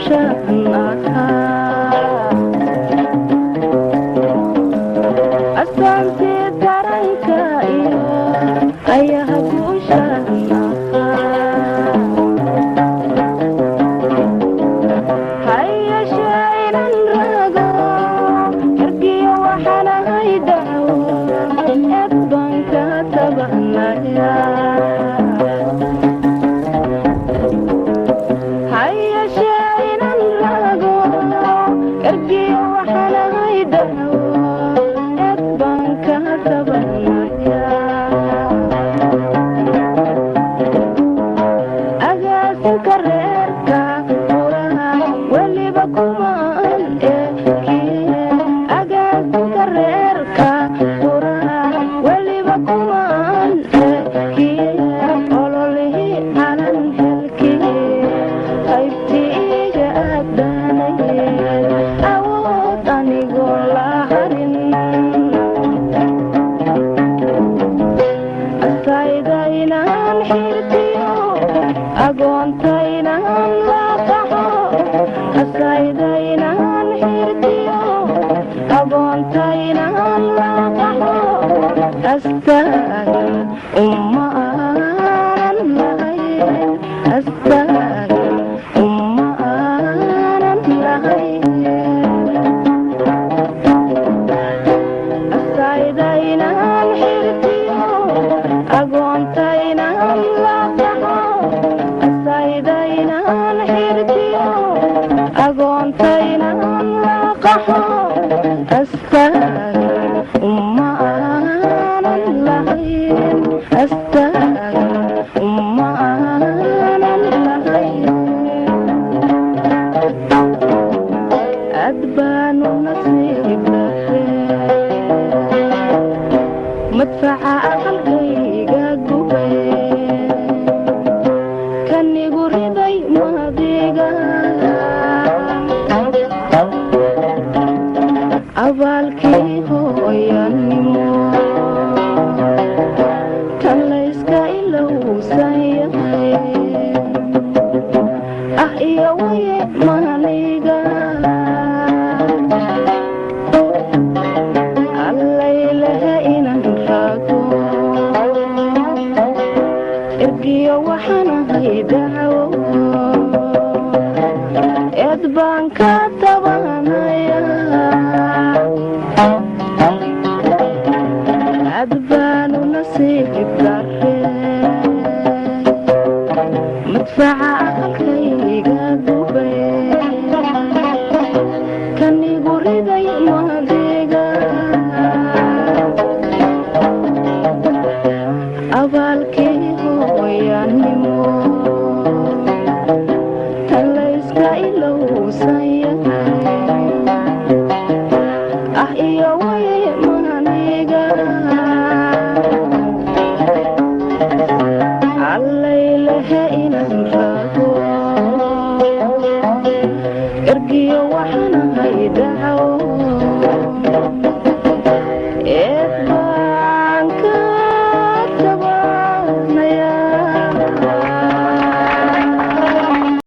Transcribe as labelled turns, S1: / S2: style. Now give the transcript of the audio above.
S1: guushan ahaa astaantii taranka iyo ayaha guushan ahaa hayashaynan rago ergiyo waxaanahay dacwo eed baan ka tabanaya hayashaynan rago ergiyo waxaanahay dacwo eed baan ka tabanaya agaasinka reerka furaha weliba kumaan ekiye agaasinka reerka furaha weliba kumaan ekiye ololihii calan helkiye qaybtiiga aadanayeed awood anigoo la harin asaydaynaan xirtiyo agoontaynaan la qaxo asaydaynaan xirtiyo agoontaynaan la qaxo astaagin uma aanan lahayn astaagin uma aanan lahayn asaydaynaan xirtiyo agoontaynaan la qaxo asaydaynaan xirtiyo agoontaynaan la qaxo astaagin uma aanan lahayn astaagin uma aanan lahayn aad baanu nasiib lahayn madfaca aqalkayga gubay kanigu riday madiga abaalkii hooyanimo tan layska ilowsan yahay ah iyo waye maniga allaylaha inan rago ergiyo waxaanahay dacwo eed baan ka tabanaya aad baanu nasiib dare madfaca aqalkayga gubay kanigu riday madiga abaalkii hooyanimo tan layska ilowsan yahay ah iyo waye maniga allaylaha inan rago ergiyo waxaanahay dacwo.